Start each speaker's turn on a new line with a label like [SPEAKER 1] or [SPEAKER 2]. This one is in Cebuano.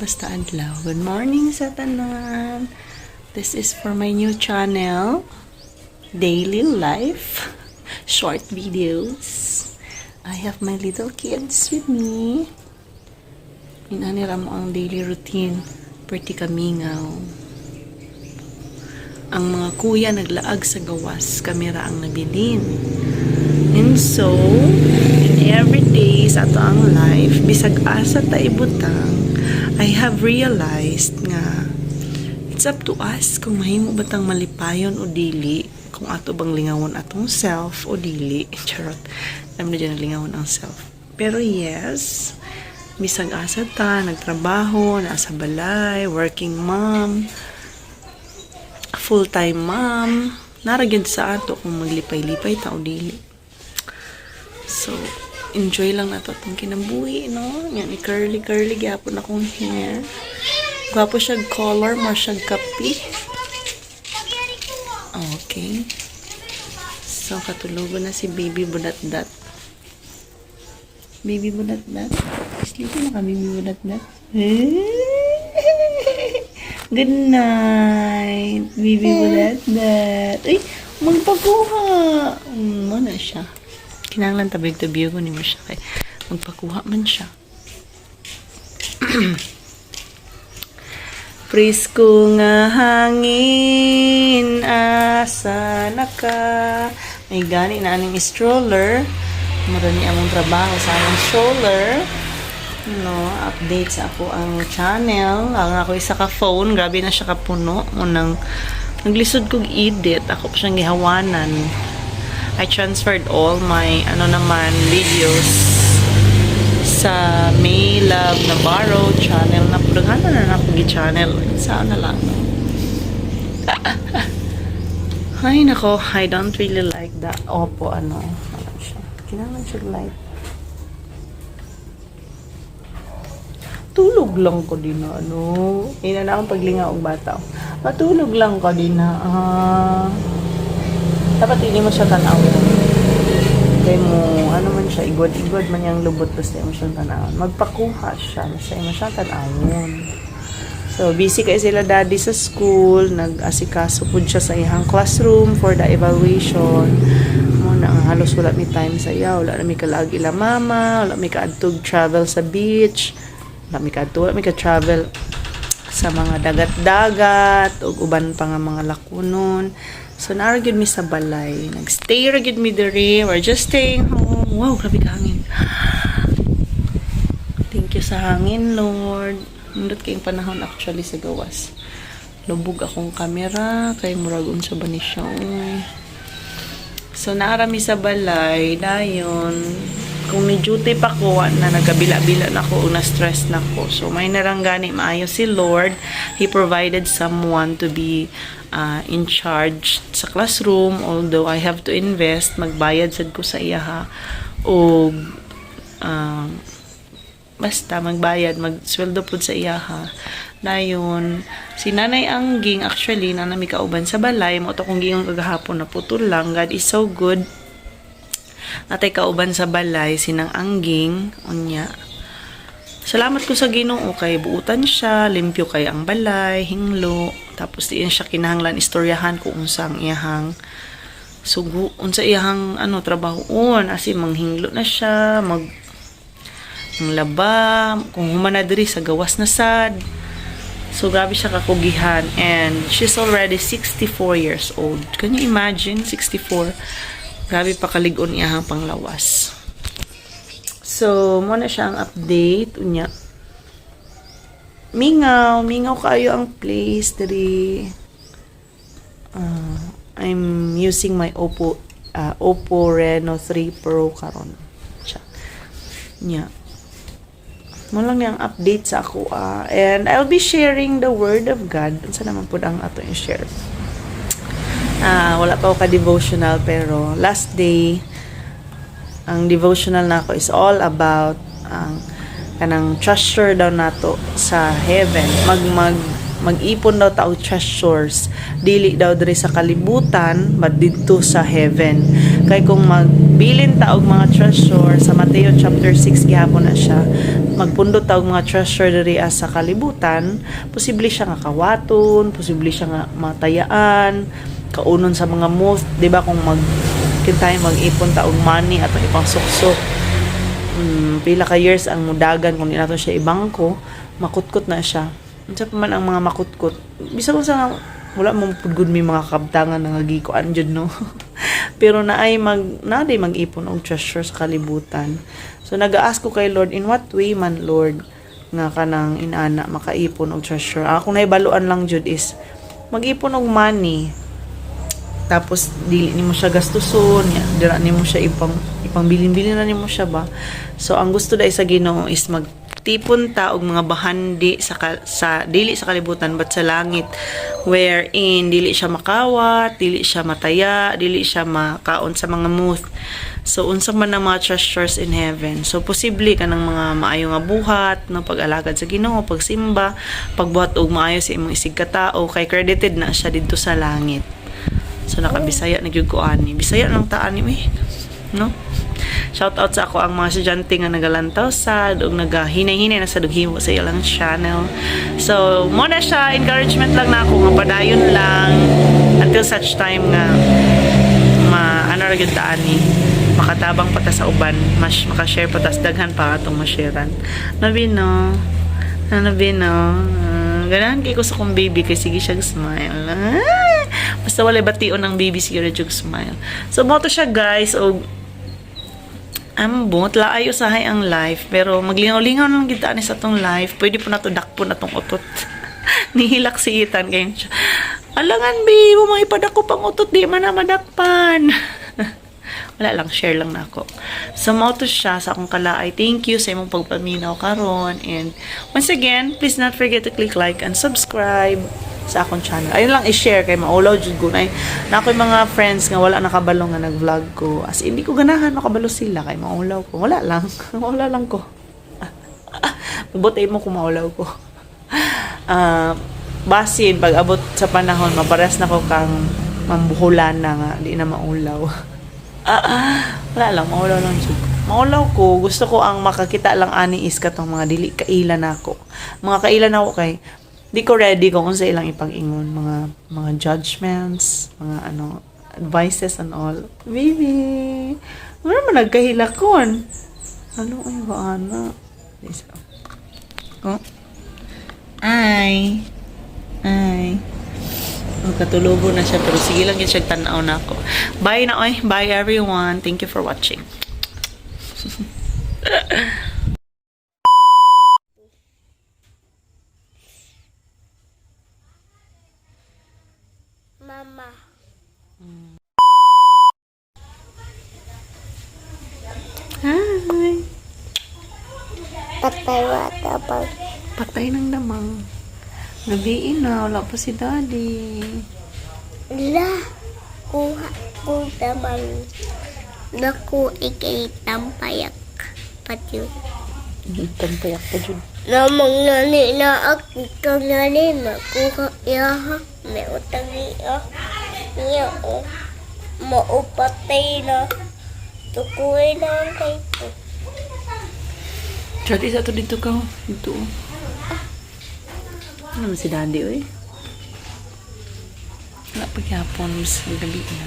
[SPEAKER 1] Basta adlaw. Good morning sa tanan. This is for my new channel, Daily Life, short videos. I have my little kids with me. Inani ra mo ang daily routine. Pretty kamingaw. Ang mga kuya naglaag sa gawas, kami ra ang nabilin. And so, in every day sa ato ang life, bisag asa ta ibutang, I have realized nga it's up to us kung mahimo ba tang malipayon o dili, kung ato bang lingawon atong self o dili. Charot. Alam na dyan ang lingawon ang self. Pero yes, bisag asa ta, nagtrabaho, nasa balay, working mom, full-time mom, naa ra gyud sa ato kung maglipay-lipay ta o dili. So, enjoy lang nato atong kinabuhi, no? Yan, ni curly curly gyapon akong hair. Gwapo siya color, more siya kape. Okay. So, katulogon na si Baby Budatdat. Baby Budatdat. Sleepy na ka, Baby Budatdat. Good night, Baby Budatdat. Ay, magpakuha. Mo na siya. Kinahanglan tabig-tabi ko ni mo siya kay magpakuha man siya. Presko nga hangin, asa na ka? May gani na aning stroller. Mura ni among trabaho sa among stroller. No, update sa ako ang channel. Ang ako isa ka phone, grabe na siya kapuno. Unang naglisod kog edit, ako pa siyang gihawanan. I transferred all my ano naman videos sa May Love Navarro channel na daghan na na ako gi-channel. Saan na lang, no? Ay nako, I don't really like the Oppo ano. Ano siya? Kinahanglan siya light. Tulog lang ko din na ano. Ina na akong paglinga og bata. Matulog lang ko din na. Ah. Dapat hindi mo siya tanawin. Kay mo, ano man siya, igwad-igwad man yung lubot basta mo siyang tanawon. Magpakuha siya, basta mo siya tanawon. So, busy kay sila daddy sa school, nag-asikaso pud siya sa iyang classroom for the evaluation. Mo na ang halos wala mi time sa iya, wala na mi kalaag ila mama, wala mi kaadtog travel sa beach, wala mi kaadto, wala mi ka-travel sa mga dagat-dagat ug uban pa nga mga lakunon. So naa ra gyud mi sa balay. Nagstay ra gyud mi diri. We're just staying home. Wow, grabe ka hangin. Thank you sa hangin, Lord. Nindot kayong panahon actually sa gawas. Lubog akong kamera kay murag unsa ba ni siya, uy. So naa ra mi sa balay dayon kung ni duty pa ko wa na nagkabila-bila na ko na stress na ko. So may narang gani maayo si Lord. He provided someone to be in charge sa classroom, although I have to invest, magbayad sad ko sa iya ha og basta magbayad, magsweldo pud sa iya ha. Dayon, si Nanay Angging, actually, naa na mi kauban sa balay, mo to kong giingon kagahapon na putol lang. God is so good. Natay kauban sa balay, sinang Angging, unya. Salamat ko sa Ginoo kay buutan siya, limpyo kay ang balay, hinglo, tapos diin siya kinahanglan istoryahan kung unsa ang iyahang sugo, unsa iyahang ano trabahoon, as in manghinglo na siya, mag ang laba, kung human na diri sa gawas na sad. So, grabe siya kakugihan. And she's already 64 years old. Can you imagine? 64. Grabe pa kalig-on iyahang panglawas. So, mo na siya ang update. Unya. Mingaw. Mingaw kayo ang place diri. I'm using my Oppo Reno 3 Pro karon. Siya. Nya. Mo lang yung update sa ako. Ah. And I'll be sharing the word of God. Unsa naman pud ang ato i-share? Ah, wala pa ako ka-devotional pero last day ang devotional nako is all about ang kanang treasure daw nato sa heaven. Mag mag mag-ipon daw ta og treasures dili daw diri sa kalibutan but didto sa heaven, kay kung magbilin ta og mga treasure sa Mateo chapter 6 gihapon na siya. Magpundot ta og mga treasure diri sa kalibutan, posible siya nga kawaton, posible siya nga matayaan, kaunon sa mga moth, di ba, kung mag kintay mag-ipon ta og money atong ipangsuksok, pila ka years ang mudagan kung di nato siya ibangko, makutkot na siya. Unsa pa man ang mga makutkot, bisan kung sa wala mo pud gud may mga kabtangan nga gikuan jud, no, pero naay mag naa mag-ipon og treasure sa kalibutan. So nag-ask ko kay Lord, in what way man, Lord, nga kanang inana makaipon og treasure? Ang akong nahibaluan lang jud is mag-ipon og money, tapos dili nimo siya gastuson ya, dira nimo siya ipang ipangbilin-bilin na nimo siya ba. So ang gusto dai sa Ginoo is magtipon ta og mga bahandi sa dili sa kalibutan but sa langit, wherein dili siya makawat, dili siya mataya, dili siya makaon sa mga moth. So unsa man ang mga treasures in heaven? So posible kanang mga maayo nga buhat, no, pag-alagad sa Ginoo, pagsimba, pagbuhat og maayo sa imong isig katao, kay credited na siya didto sa langit. So nakabisaya na gyud ko ani. Bisaya lang ta ani eh. No? Shout out sa ako ang mga estudyante nga nagalantaw sad ug nagahinay-hinay na sa himo sa ilang channel. So, mo na siya, encouragement lang na ako nga padayon lang until such time nga ma ano ra gyud ta ani, makatabang pa ta sa uban, mas makashare pa ta sa daghan pa atong ma-sharean. Nabi no. Ano ba no? Ganahan kay ko sa akong baby kay sige siya smile. Ah, basta walay bation ang baby, sige ra jud smile. So mo to siya, guys, og ambot laay usahay ang life, pero maglingaw-lingaw lang gid ta ani sa atong life. Pwede po nato dakpon atong utot. Nihilak si Ethan kay siya. Alangan bi, mo mga ipadako pang utot, di man na madakpan. Wala lang, share lang na ako. So, mao to siya sa akong kalaay. Thank you sa imong pagpaminaw karon. And once again, please not forget to click like and subscribe sa akong channel. Ayun lang i-share kay maulaw jud ko. Ay, na ako'y mga friends nga wala nakabalo nga nag-vlog ko. As in, hindi ko ganahan makabalo sila kay maulaw ko. Wala lang. Wala lang ko. Mabuti mo kung maulaw ko. Ah, basin pag abot sa panahon mapares na ko kang mambuhulan na nga di na maulaw. Wala lang, maulaw lang jud ko. Maulaw ko, gusto ko ang makakita lang ani is katong mga dili kaila nako. Mga kaila nako kay di ko ready kung unsa ilang ipag-ingon, mga judgments, mga ano, advices and all. Baby, wala man nagkahilakon. Ano ay ba ana? Isa. Oh. Ay. Ay. Oh, katulobo na siya pero sige lang yun siya tanaw na ako. Bye na oy. Bye everyone. Thank you for watching.
[SPEAKER 2] Mama.
[SPEAKER 1] Hi.
[SPEAKER 2] Patay wata pag
[SPEAKER 1] Patay ng damang. Gabi na, wala pa si Daddy.
[SPEAKER 2] La. Kuha ko damang. Naku ikay tampayak. Pati.
[SPEAKER 1] Tampayak pa dyan.
[SPEAKER 2] Namang nani na ako ikaw nani makuha iya ha. May utang iya. Iya o. Maupatay na. Tukuin na ang kay ko.
[SPEAKER 1] Daddy, sa to dito ka. Oh. Dito. Oh. Ano naman si Daddy, oy? Wala pa gyapon. Mas gabi na.